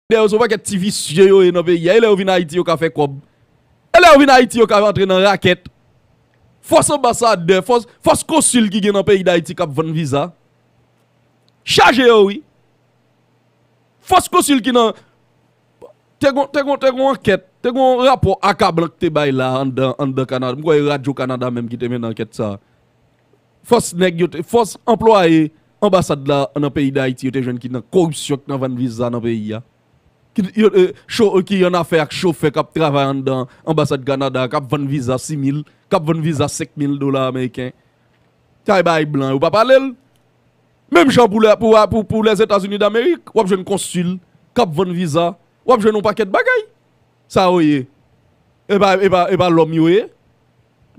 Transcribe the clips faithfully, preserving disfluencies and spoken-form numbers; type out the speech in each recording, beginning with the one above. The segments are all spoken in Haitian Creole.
dèyè yo, se yon pakèt ti visye yo ye nan peyi a. E lè yo vin Ayiti, yo ka fè kòb. E lè yo vin Ayiti, yo ka antre nan rakèt. Fòs anbasadè, fòs, fòs konsil ki gen nan peyi Dayiti k ap vann viza. Chaje yo, wi. Fòs konsil ki nan, te gon, te gon, te gon ankèt, te gon rapò akablan ki te bay la anndan, anndan Kanada. M kwè e Radyo Kanada menm ki te mennen ankèt sa a. Fòs nèg yo te, fòs anplwaye anbasad la nan peyi Dayiti yo te jwenn ki nan koripsyon, ki nan vann viza nan peyi a. Ki, yo, eh, cho-, ki annafè ak chofè k ap travay anndan anbasad Kanada, k ap vann viza sis mil, k ap vann viza senk mil dola ameriken. Sa e bay blan, yo pa pale l. Menm jan pou, lè, pou, pou, pou Lèzetazini Damerik, w ap jwenn konsil k ap vann viza, w ap jwenn yon pakèt bagay. Sa yo ye. E pa, e pa, e pa lòm yo ye.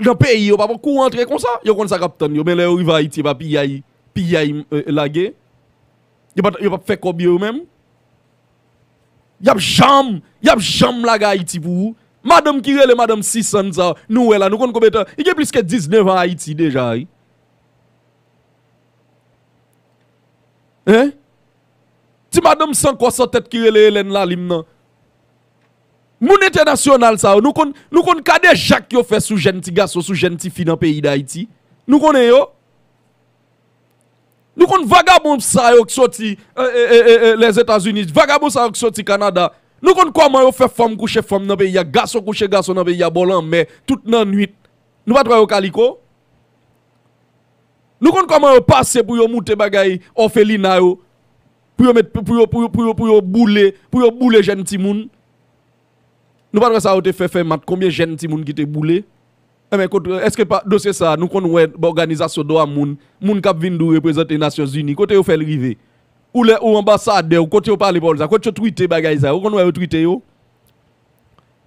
Nan peyi yo pa poko antre konsa. Yo konn sa k ap tann yo. Men lè yo rive Ayiti, e pa piyay, piyay, eh, lage. Yo pa, yo p ap fè kòb yo, yo menm. Y ap janm, y ap janm lage Ayiti pou ou. Madanm ki rele madanm Sisann sa, nou wè la, nou konn konbyen tan. Li gen plis ke diznèf an Ayiti deja, wi. Hein? Ti madanm san kò san tèt ki rele Hélène Lalim nan. Moun entènasyonal sa yo, nou konn, nou konn kadejak yo fè sou jèn ti gason, sou jèn ti fi nan peyi Dayiti. Nou konnen yo. Nou konn vagabon sa yo k soti, eh, eh, eh, eh, eh, Lèzetazini. Vagabon sa yo k soti Kanada. Nou konn kòman yo fè fanm kouche fanm nan peyi a, gason kouche gason nan peyi a, bò lanmè, tout nan nwit. Nou pa t wè yo kaliko? Nou konn kòman yo pase pou yo moute bagay òfelina yo, pou yo met, pou yo, pou yo, pou yo, pou yo boule, pou yo boule jèn timoun. Nou pa t wè sa yo te fè, fè mat, konbyen jèn timoun ki te boule? Enben, kote, èske pa dosye sa a, nou konn wè òganizasyon dwa moun, moun k ap vin di w reprezante Nasyonzini, kote yo fè l rive? Ou lè, ou anbasadè, ou kote yo pale pawòl sa, kote yo twite bagay sa, ou konn wè yo twite yo?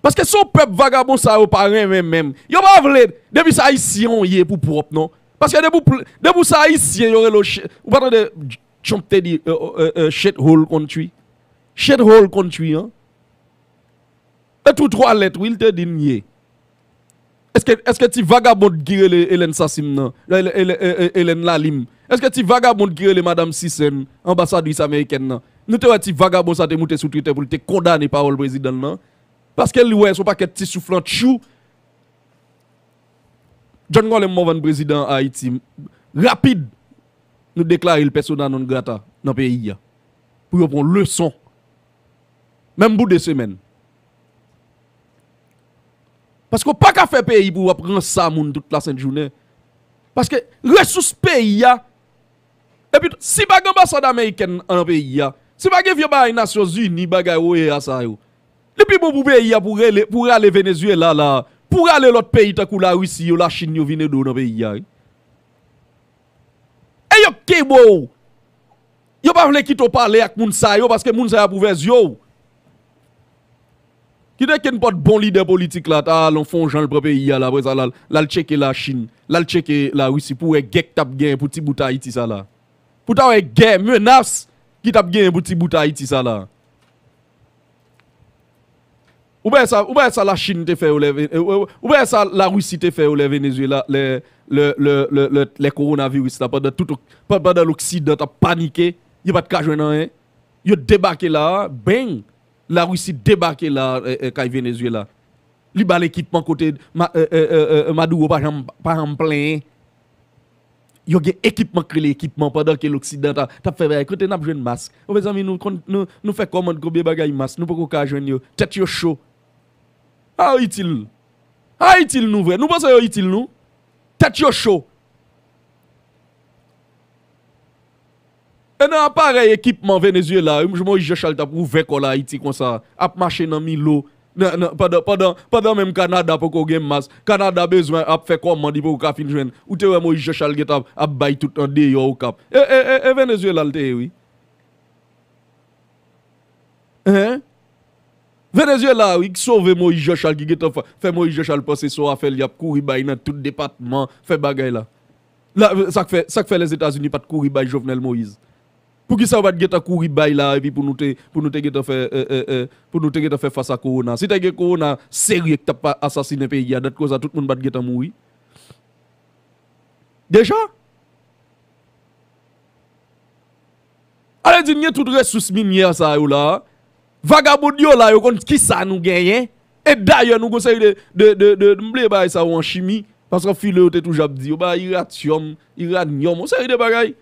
Paske se yon pèp vagabon sa yo pa renmen menm. Yo pa vle, depi se Ayisyen w ye pou pwòp, non. Paske depi w pl-, depi w se Ayisyen, yo rele w shi-, ou pa tande Trump te di, eh, eh, eh, eh, shithole country? Shithole country, an. E tou twa lèt, wi, l te di n ye. Èske, èske ti vagabond ki rele Hélène Sassim nan, Hélène, Hélène, Hélène Lalim, èske ti vagabond ki rele Madanm Sisèn, anbasadris amerikèn nan, nou te wè ti vagabon sa te moute sou Twitter pou l te kondane pawòl prezidan l nan? Paske li wè se yon pakèt ti souflantchou. John Colem Morvan prezidan Ayiti, rapid, nou deklare l persona non grata nan peyi a. Pou yo pran leson. Menm pou de semèn. Paske w pa ka fè peyi pou w ap ransa moun tout lasent jounen. Paske resous peyi a, epi si pa gen anbasad amerikèn nan peyi a, si pa gen vye bagay Nasyonzini, bagay O E A sa yo, li pi bon pou peyi a pou rele, pou rale Venezuela la, pou rale lòt peyi tankou Larisi yo, Lachin yo vin ede w nan peyi a, wi. E yo k kenbe w. Yo pa vle kite w pale ak moun sa yo, paske moun sa yo ap ouvè zye w. Kite kenpòt bon lidè politik la ta al fè yon jan l pran peyi a la, apre sa l al, l al tcheke Lachin, l al tcheke Larisi pou wè gè k t ap genyen pou ti bout Ayiti sa la. Pou ta wè gè, menas ki t ap genyen pou ti bout Ayiti sa la. Ou pa wè sa, ou pa wè sa Lachin te fè yo lè Ve-, ou, ou, ou pa wè sa Larisi te fè yo lè Venezuela, lè, lè, lè, lè, lè, lè kowonaviris la, pandan tout, pandan Loksidan t ap panike, yo pa t ka jwenn anyen. Yo debake la, bang! Larisi debake la, eh, eh, kay Venezuela. Li ba l ekipman kote Ma-, eh, eh, eh, eh, Maduro pa janm, pa janm plenyen. Yo gen ekipman k rele ekipman pandan ke Loksidan ta, t ap fè bagay. Kote n ap jwenn mask? O mezanmi, nou konn, nou, nou fè kòmand konbyen bagay mask, nou poko ka jwenn yo. Tèt yo cho. A yo itil. A yo itil nou vre. Nou panse yo itil nou? Tèt yo cho. E nan aparèy ekipman Venezuela, wi, Moïse Jean Charles t ap ouvè kò l Ayiti konsa, ap mache nan Milo, nan, nan, pandan, pandan, pandan menm Kanada poko gen mask, Kanada bezwen ap fè kòmand, li poko ka fin jwenn. Ou te wè Moïse Jean Charles gentan ap, ap bay tout andeyò Okap. E, e, e, e Venezuela l te ye, wi. Hein? Venezuela, wi, ki sove Moïse Jean Charles, ki gentan fè, fè Moïse Jean Charles panse se yon afè li ap kouri bay nan tout depatman, fè bagay la. La, sa k fè, sa k fè Lèzetazini pa t kouri bay Jovenel Moïse? Poukisa yo pa t gentan kouri bay la, epi pou nou te, pou nou te gentan fè, eh, eh, eh, pou nou te gentan fè fas a kowona? Si te gen kowona serye k t ap asasinen peyi a, dat koza tout moun pa t gentan mouri? Deja? Ale di n gen tout resous minyè sa yo la, Vagabond yo la, yo konn kisa nou genyen. E dayè, nou gon seri de, de, de, de, m bliye bagay sa yo an chimi. Paske filò yo te toujou ap di, yo ba iratyòm, iranyòm, yon seri de bagay.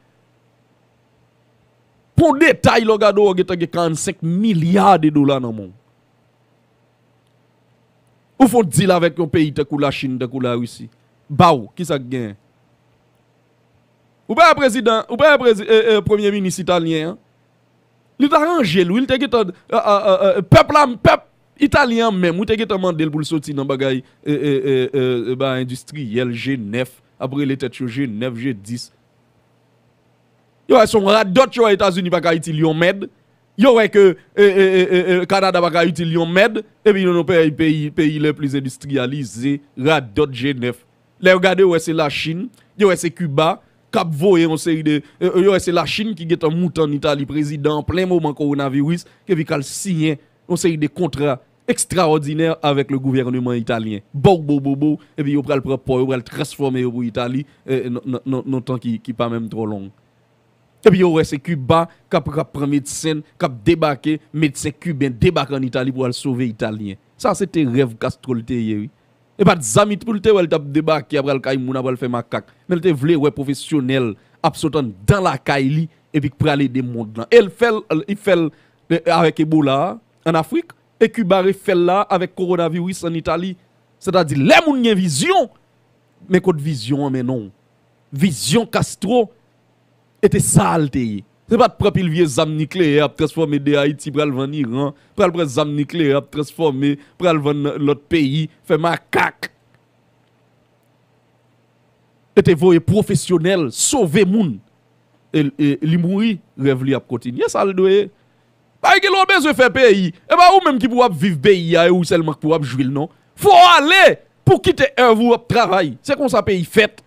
Pou detay, lè w gade, w gentan gen karannsenk milya de dola nan men w. Ou fè yon deal avèk yon peyi tankou Lachin, tankou Larisi. Ba w, kisa k genyen? Ou pa wè prezidan, ou pa wè prezi, e, e, premye minis italyen an? Li t aranje l, wi, li te gentan, e, e, e, e, pèp la, pèp italyen an menm, wi, te gentan mande l pou l soti nan bagay, e, e, e, e, e, bagay endistriyèl, G nèf, ap rele tèt yo G nèf, G dis. Yo wè se yon radòt, yo wè Etazini pa ka itil yon mèd. Yo wè ke, e, e, e, e, e, Kanada pa ka itil yon mèd. Epi yo nan peyi, peyi, peyi le plis endistriyalize, radòt G nèf. Lè yo gade, yo wè se Lachin, yo wè se Kiba, k ap voye yon seri de, e, e, yo wè se Lachin ki gentan moute ann Itali prezidan an plen moman kowonaviris, epi k al siyen yon seri de kontra ekstraòdinè avèk le gouvèneman italyen. Bow, bow, bow, bow, epi yo pral pran pò, yo pral transfòme yo pou Itali, e, nan, nan, nan, nan tan ki, ki pa menm twò long. Epi yo wè se Kiba k ap, k ap pran medsen, k ap debake, medsen kiben debake ann Itali pou al sove Italyen. Sa se te rèv Castro l te ye, wi. E pa t zam pou l te wè l t ap debake, ap pral kay moun, ap pral fè makak. Men l te vle wè pwofesyonèl ap sot anndan lakay li, epi k pral ede mond lan. E l fè l, li fè l, e, avèk Ebola a, ann Afrik, e Kiba refè l la avèk kowonaviris ann Itali. Sètadi, lè moun gen vizyon, men kot vizyon an mennen w. Vizyon Castro, e te sa l te ye. Se pa t pran pil vye zam nikleyè ap transfòme de Ayiti, pral vann Iran, pral pran zam nikleyè ap transfòme, pral vann nan lòt peyi, fè makak. E te voye pwofesyonèl, sove moun. E, e li mouri, rèv li ap kontinye, sa l dwe ye. Pa gen lè w bezwen fè peyi. E pa ou menm ki pou w ap viv peyi a, e ou sèlman ki pou w ap jwi l, non. Fò w ale pou w kite èv ou ap travay. Se konsa peyi fèt.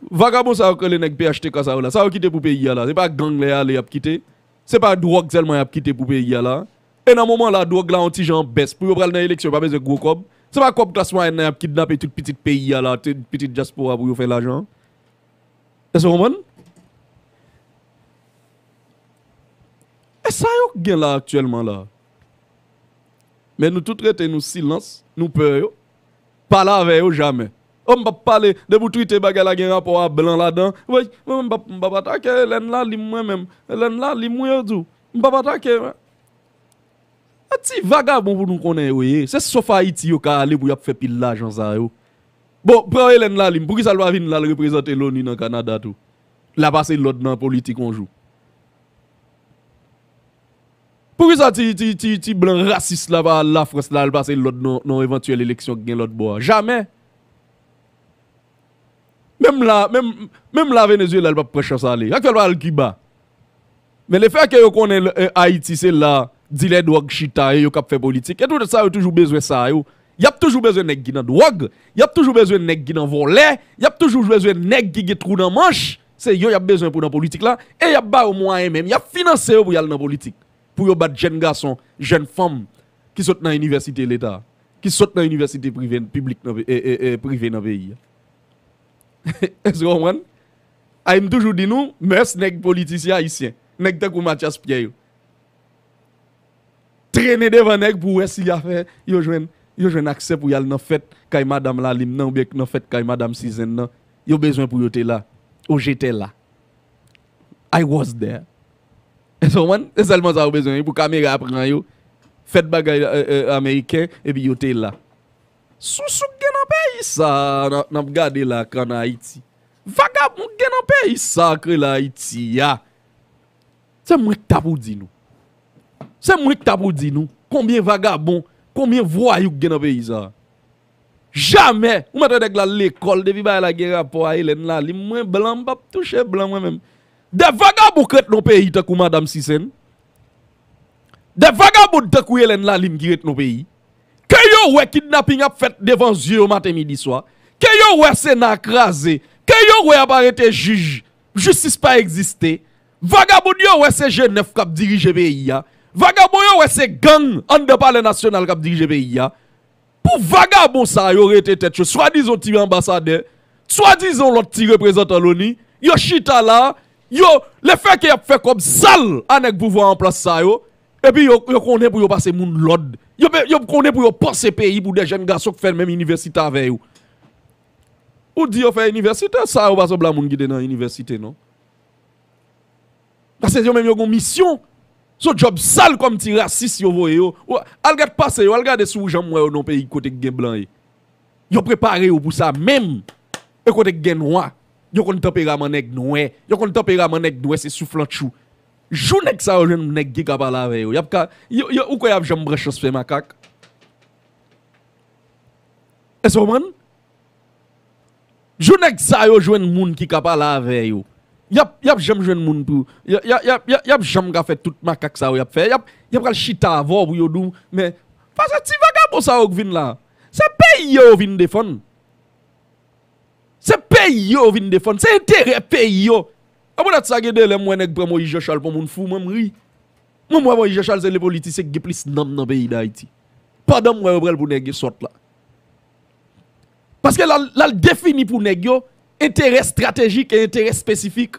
Vagabon sa yo k rele nèg P H T K sa yo la. Sa yo kite pou peyi a la. Se pa gang lè y ale y ap kite. Se pa dwòg sèlman y ap kite pou peyi a la. E nan moman la, dwòg la yon ti jan an bès. Pou yo pral nan eleksyon, yo pa bezwen gwo kòb. Se pa kòb klas mwayèn nan y ap kidnape tout pitit peyi a la, tout pitit dyaspora pou yo fè lajan. Èske w konprann? E sa yo k gen la aktyèlman la. Men nou tout rete nou silans, nou pè yo. Pale avè yo jamè. O, m p ap pale, depi w twite bagay la gen rapò a blan ladan. Woy, mwen m p ap, m p ap atake Hélène Lalim mwen menm. Hélène Lalim wi yo di w. M p ap atake. E ti vagabon pou nou konnen yo ye. Se sof Ayiti yo ka ale pou y ap fè pil lajan sa yo. Bon, pran Hélène Lalim, poukisa l pa vin la l reprezante l'ONU nan Kanada tou? L a pase lòd nan politik yon jou. Poukisa ti, ti, ti, ti blan rasis la pa al Lafrans la, al pase lòd nan, nan evantyèl eleksyon k gen lòt bò a? Jamè. Menm la, menm, menm la Venezuela, l p ap pran chans ale. Sa k fè l pa al Kiba? Men lefètke yo konnen, e, Ayiti se la dilè dwòg chita ye, yo k ap fè politik. E tout sa, yo toujou bezwen sa yo. Y ap toujou bezwen nèg ki nan dwòg. Y ap toujou bezwen nèg ki nan vòlè. Y ap toujou bezwen nèg ki gen twou nan manch. Se yo y ap bezwen pou nan politik la. E y ap ba yo mwayen menm. Y ap finanse yo pou y al nan politik. Pou yo bat jèn gason, jèn fanm ki sot nan inivèsite leta, ki sot nan inivèsite prive, piblik nan pe-, e, e, e, prive nan peyi a. Èske w konprann? Ay, m toujou di nou, mès nèg politisyen ayisyen, nèg tankou Mathias Pierre yo. Trennen devan nèg pou wè si afè yo jwenn, yo jwenn aksè pou y al nan fèt kay madanm Lalim nan oubyen nan fèt kay madanm Sizenn nan. Yo bezwen pou yo te la. O, j'étais là. I was there. Èske w konprann? Se sèlman sa yo bezwen wi, pou kamera pran yo. Fèt bagay, e, e, ameriken, epi yo te la. Sousou k gen nan peyi sa a, n ap, n ap gade la, k ann Ayiti. Vagabon k gen nan peyi sa a, k rele Ayiti a. Se mwen k ta pou di nou. Se mwen k ta pou di nou. Konbyen vagabon, konbyen vwayou k gen nan peyi sa a? Jamè! Ou mèt wè nèg la al lekòl, depi bagay la gen rapò a Hélène Lalim, mwen blan, m p ap touche blan mwen menm. De vagabon k ret nan peyi tankou madanm Sisenn. De vagabond tankou Hélène Lalim ki ret nan peyi. Ke yo wè kidnaping ap fèt devan zye yo maten, midi, swa. Ke yo wè Sena kraze. Ke yo wè y ap arete jij. Jistis pa egziste. Vagabond yo wè se G nèf k ap dirije peyi a. Vagabon yo wè se gang anndan Palè Nasyonal k ap dirije peyi a. Pou vagabon sa yo rete tèt yo, swadizan ti anbasadè, swadizan lòt ti reprezantan l'ONU, yo chita la, yo, lefètke y ap fè kòb sal a nèg pouvwa an plas sa yo, Epi yo, yo konnen pou yo pase moun lòd. Yo, pe- yo konnen pou yo panse peyi pou de jèn gason k fè menm inivèsite avè yo. Ou di yo fè inivèsite, sa yo pa sanble a moun ki te nan inivèsite, non. Paske yo menm yo gon misyon. Se yon djòb sal kòm ti rasis yo voye yo. Ou- Al gad pase yo, al gade si w janm wè yo nan peyi kote k gen blan ye. Yo prepare yo pou sa menm. E kote k gen nwa, yo konn tanperaman nèg nwè. Yo konn tanperaman nèg nwè se souflantchou. Jou nèg sa yo jwenn nèg ki ka pale avè yo, y ap ka, yo, yo, ou kwè y ap janm pran chans fè makak? Èske w konprann? Jou nèg sa yo jwenn moun ki ka pale avè yo, y ap, y ap janm jwenn moun pou, y a- y a- y ap- y a- y ap janm ka fè tout makak sa yo y ap fè. Y ap, y ap pral chita avè w pou yo di w, men, paske ti vagabon sa yo k vin la, se peyi yo yo vin defann. Se peyi yo yo vin defann. Se enterè peyi yo. Anpoutan sa, gen de lè m wè nèg pran Moïse Jean Charles pou moun fou, mwen m ri. Mwen, m wè Moïse Jean Charles se le politisyen ki gen plis nanm nan peyi Dayiti. Pandan m wè yo pran l pou nèg yo sòt la. Paske l al, l al defini pou nèg yo enterè estratejik e enterè espesifik.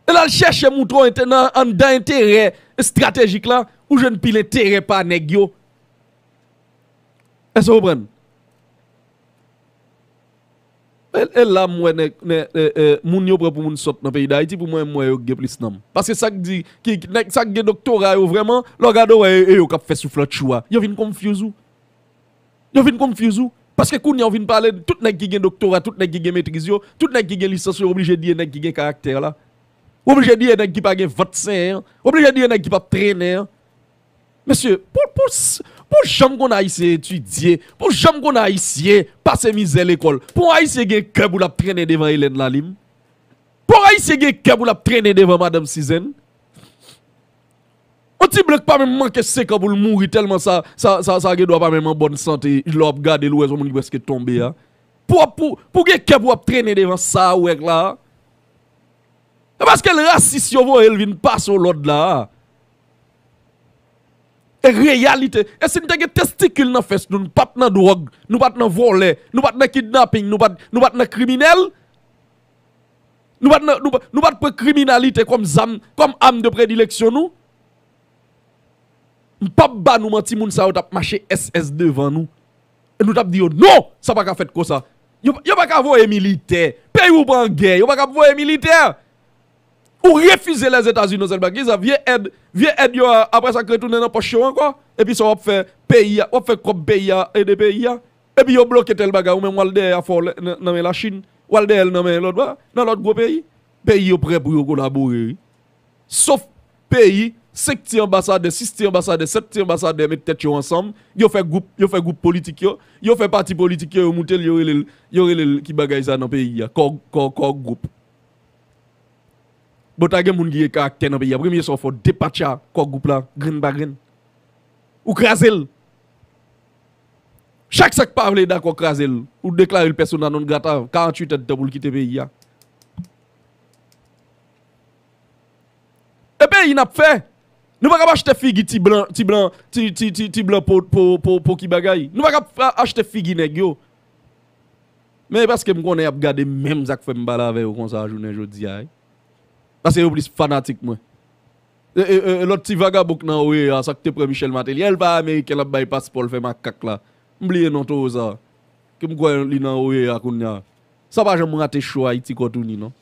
E l al chèche moutre w ente- nan anndan enterè estratejik la, ou jwenn pil enterè pa nèg yo. Èske w konprann? E, e la m wè nèg, nè- e, e, moun yo pran pou moun sòt nan peyi Dayiti, pou mwen, m wè yo gen plis nanm. Paske sa k di, ki, ki- nèg, sa k gen doktora yo vrèman, lè w gade w wè e, e yo k ap fè souflantchou a. Yo vin confuse ou. Yo vin confuse ou. Paske kounye a w vin pale, tout nèg ki gen doktora, tout nèg ki gen metriz yo, tout nèg ki gen lisans yo, oblije di e nèg ki gen karaktè la. Oblije di e nèg ki pa gen vant senyen an. Oblije di e nèg ki p ap trennen an. Mesye, pou, pou, s- pou janm konn Ayisyen etidye, pou janm konn Ayisyen pase mizè lekòl, pou Ayisyen gen kè pou l ap trennen devan Hélène Lalim, pou Ayisyen gen kè pou l ap trennen devan Madanm Sizèn, yon ti blan k pa menm manke senk an pou l mouri tèlman sa, sa, sa, sa gen dwa pa menm an bòn sante, lè w ap gade l, ou wè se yon moun ki prèske tonbe a. Pou, pou, pou gen kè pou w ap trennen devan sa ou wè k la a. E paske l rasis yo voye l vin pase w lòd la a. E reyalite. E si n te gen testikil nan fès nou, n pa t nan dwòg, nou pa t nan vòlè, nou pa t nan kidnaping, nou pa t, nou pa t nan kriminèl, nou pa t nan, nou pa, nou pa t pran kriminalite kòm zam, kòm arme de prédilection nou, m p ap ba nou manti, moun sa yo t ap mache S S devan nou. E nou t ap di yo, non, sa pa ka fèt konsa. Yo, yo pa ka voye militè. Peyi w pa an gè, yo pa ka voye militè. Ou refize Lèzetazini yon sèl bagay. Kisa? Vye èd, vye èd yo a, apre sa k retounen nan pòch yo ankò. Epi sa w ap fè peyi a, w ap fè kòb peyi a, ede peyi a. Epi yo bloke tèl bagay, ou menm w al dèyè afè w nan, nan men Lachin. W al dèyè l nan men lòt, nan lòt gwo peyi. Peyi yo prè pou yo kolabore, wi. Sof peyi, senk ti anbasadè, sis ti anbasadè, sèt ti anbasadè met tèt yo ansanm, yo fè gwoup, yo fè gwoup politik yo, yo fè pati politik yo, yo moute l, yo rele l, yo rele l ki bagay sa nan peyi a, kò, kò, kò gwoup. Bon, ta gen moun ki gen karaktè nan peyi a, premye sa w fè, w depatcha kò gwoup la, grenn pa grenn. Ou kraze l. Chak sa k pa vle dakò kraze l. Ou deklare l persona non grata, karanntuit èdtan pou l kite peyi a. E peyi n ap fè. Nou pa kab achte figi ti blan, ti blan, ti, ti, ti, ti blan po, po, po, po ki bagay. Nou pa kab a- achte figi nèg yo. Men e paske m konnen y ap gade menm sa k fè m pale avè yo konsa jounen jodi a, wi. Paske yo plis fanatik mwen. E, e, e, lòt ti vagabon k nan O E A, sa k te pran Michel Martelly. Èl pa ameriken l ap bay paspò l fè makak la. M bliye non towo sa. Ke m kwè li nan O E A kounye a. Sa pa janm rate cho Ayiti Kòtouni non.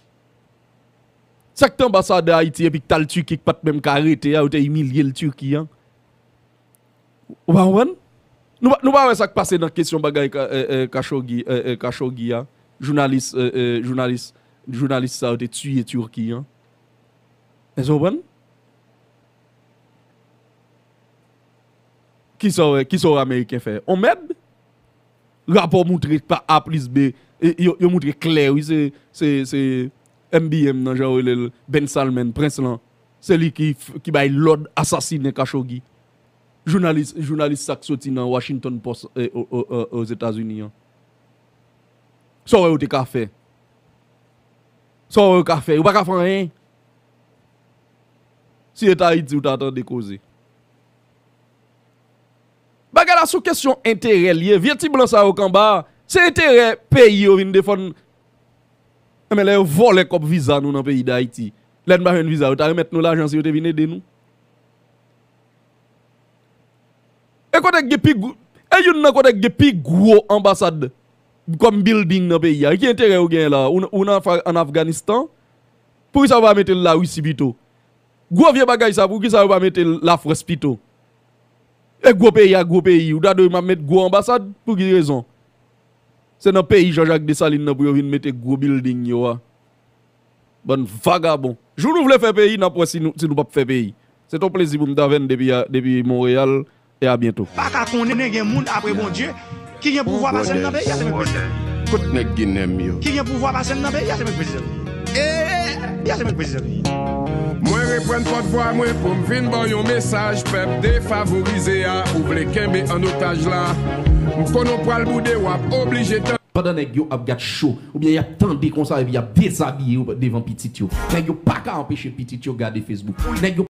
Sa k te anbasadè Ayiti epi k t al Tiki k pa t menm ka rete a, yo te imilye l Tiki an. Ou pa konprann? Nou pa, nou pa wè sa k pase nan kesyon bagay Ka- e, e, Khashoggi, e, e, Khashoggi a? Jounalis, e, e, jounalis, jounalis sa yo te tiye Tiki an. Èske w konprann? Kisa w wè, kisa w wè ameriken fè? On mèd? Rapò moutre pa A plis B, e, yo, yo moutre klè, wi, se, se, se M B M nan, jan yo rele l, Ben Salman, prens lan. Se li ki, f- ki bay lòd asasinen Khashoggi. Jounalis, jounalis sa k soti nan Washington Post, e, o, o, o, Ozetazini an. Sa w wè yo te ka fè? Sa w wè yo ka fè? Yo pa ka fè anyen. Si e t Ayiti, ou ta tande koze. Bagay la sou kesyon enterè l ye. Vye ti blan sa yo k anba a, se enterè peyi yo vin defann. Enben, lè yo vòlè kòb viza nou nan peyi Dayiti, lè n pa jwenn viza, yo ta remèt nou lajan si yo te vin ede nou. Kote k gen pi gwo, e youn nan kote k gen pi gwo anbasad kòm building nan peyi a. Ki enterè yo genyen la? Ou, ou nan Afga-, an Afganistan? Poukisa yo pa mete l Larisi pito? Gwo vye bagay sa, poukisa yo pa mete l Lafrans pito? E gwo peyi a gwo peyi, ou ta dwe m ap met gwo anbasad? Pou ki rezon? Se nan peyi Jean Jacques Dessalines nan pou yo vin mete gwo building yo a. Bann vagabon. Jou nou vle fè peyi, n ap wè si nou, si nou p ap fè peyi. Se t on plezi pou m t avè n depi, depi Monreyal, e a byento. Pa ka konnen gen moun apre Bondye ki gen pouvwa pase m nan peyi a, se mwen k prezidan. Kot nèg Ginen m yo? Ki gen pouvwa pase m nan peyi a, se mwen k prezidan. E, ya se mwen k prezidan peyi. Mwen reprann pòtvwa mwen pou m vin ba w yon mesaj, pèp defavorize a ou vle kenbe an otaj la. M konnen w pral boude, w ap oblije tan. Pandan nèg yo ap gad cho, oubyen y ap tande konsa epi y ap dezabiye yo devan pitit yo. Nèg yo pa ka anpeche pitit yo gade Facebook. Nèg yo